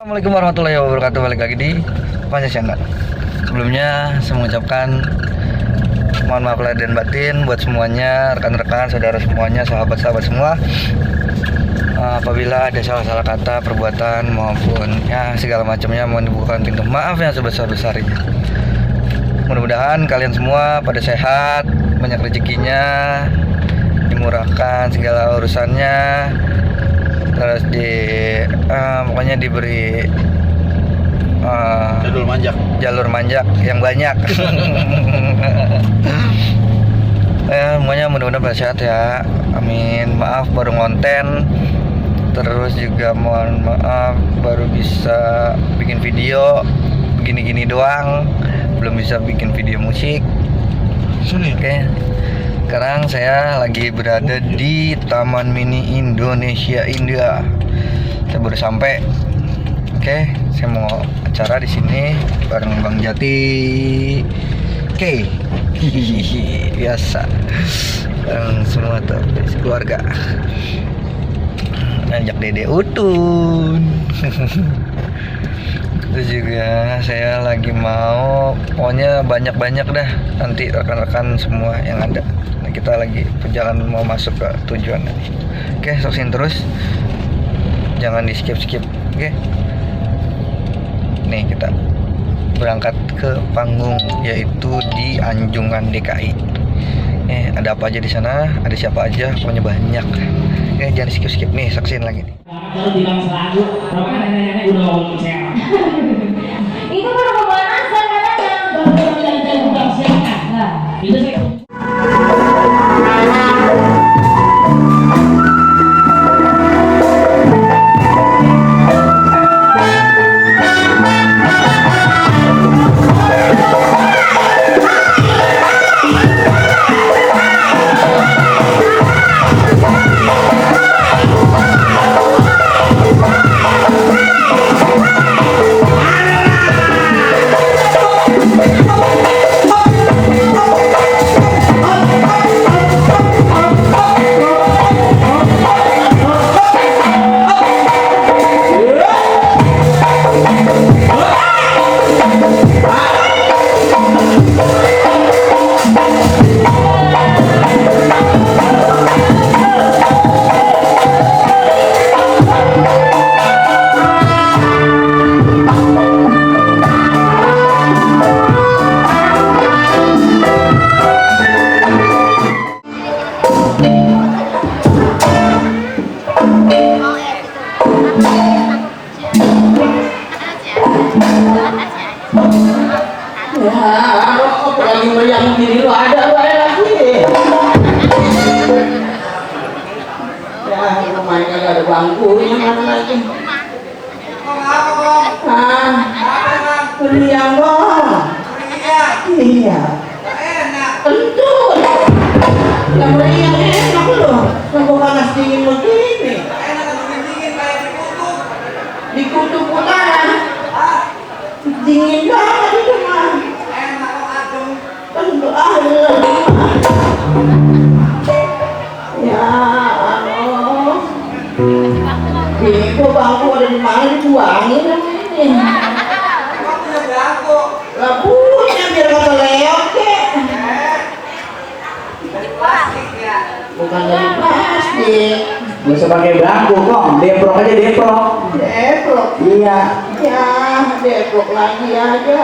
Assalamualaikum warahmatullahi wabarakatuh. Balik lagi di Pancasila. Sebelumnya saya mengucapkan mohon maaf lahir dan batin buat semuanya, rekan-rekan, saudara semuanya, sahabat-sahabat semua. Apabila ada salah-salah kata, perbuatan maupun ya segala macamnya, mohon dibukakan pintu maaf yang sebesar-besarnya. Mudah-mudahan kalian semua pada sehat, banyak rezekinya, dimurahkan segala urusannya, terus pokoknya diberi jalur manjak yang banyak. Semuanya mudah-mudahan pada sehat ya, amin. Maaf baru ngonten, terus juga mohon maaf baru bisa bikin video begini-gini doang, belum bisa bikin video musik. Oke. Sekarang saya lagi berada di Taman Mini Indonesia Indah. Saya baru sampai. Oke, saya mau acara di sini bareng Bang Jati. Oke. Biasa. Bareng semua tuh keluarga. Ngajak Dede Utun. Terus juga saya lagi mau, pokoknya banyak-banyak dah nanti rekan-rekan semua yang ada. Nah, kita lagi perjalanan mau masuk ke tujuan nanti. Oke, saksiin terus, jangan di skip. Oke, nih kita berangkat ke panggung, yaitu di Anjungan DKI. Ada apa aja di sana, ada siapa aja, pokoknya banyak. Oke, jangan di skip nih, saksiin lagi nih. Kalau bilang selalu, kalau nenek-nenek udah ngomong sehat. Itu baru pemanasan katanya. Baru udah sehat. Nah, itu saya. Lagi meriang gini lu ada lagi. Ya, main kagak ada bangkunya mana lagi. Meriang dong. Iya. Tentu. Yang meriang enak loh. Nunggu panas dingin begini. Di kutub utara. Dingin banget itu mah. Ya Allah, itu bangku ada di mana dibuangin ini? Lah punya biar kata leot kek. Bukan dari plastik. Gak usah pakai bangku kok, deprok aja deprok. Deprok? Iya. Ya, deprok lagi aja.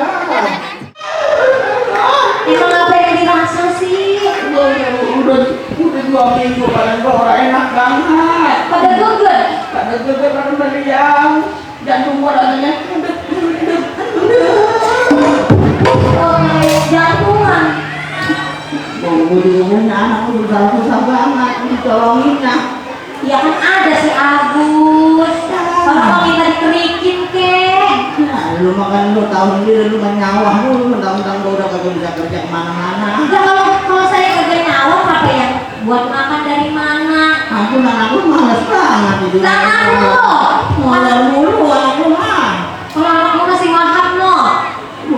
Emang apa yang dirasa sih? Udah 2 minggu pada orang enak banget. Pada gugut? Pada gugut, pada meriang. Jantung gua rasanya Oh, jantungan. Tunggu di rumahnya anakku susah banget ditolongin lah. Ya kan ada si Agus. Kalau minta dikerikin kek. Nah, lu makan lu tahu sendiri lu kan nyawa lu mentang-mentang gua udah kagak bisa kerja kemana-mana. Enggak, kalau saya kagak nyawa apa ya? Buat makan dari mana? Aku anakku malas banget itu. Lah anu. Malas mulu anakku mah. Kalau anakmu masih mahal no.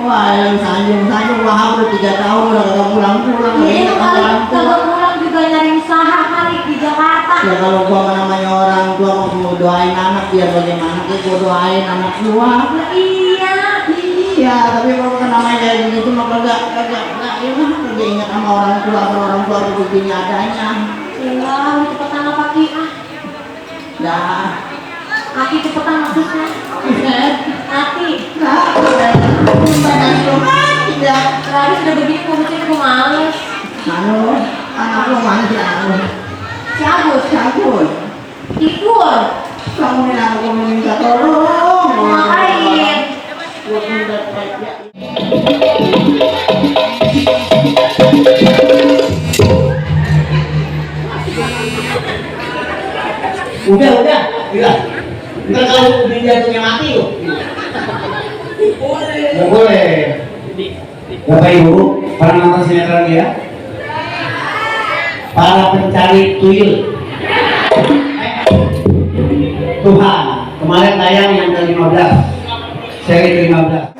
Wah, yang sanjung wah udah 3 tahun udah kagak pulang-pulang. Iya, kali kagak pulang juga nyari usaha kali di Jakarta. Ya kalau gua namanya orang tua mau doain anak biar bagaimana gue doain anak gua. Nah, iya. Iya, tapi kalau namanya kayak gitu mah kagak ingat sama orang tua, kalau orang tua itu begini adanya. Ya, cepetan apa Ki? Dah. Aki cepetan maksudnya. Aki. Tidak. Tadi sudah begini ngomongnya aku males. Anak lu mana sih anak lu? Si Agus. Tidur. Kamu nih aku minta tolong. Ngapain? Gua minta kerja. Udah. Ntar kalau udah jantungnya mati loh. Nggak boleh. Bapak Ibu, para nonton sinetron ya. Para pencari tuyul. Tuhan, kemarin tayang yang ke-15. Seri ke-15.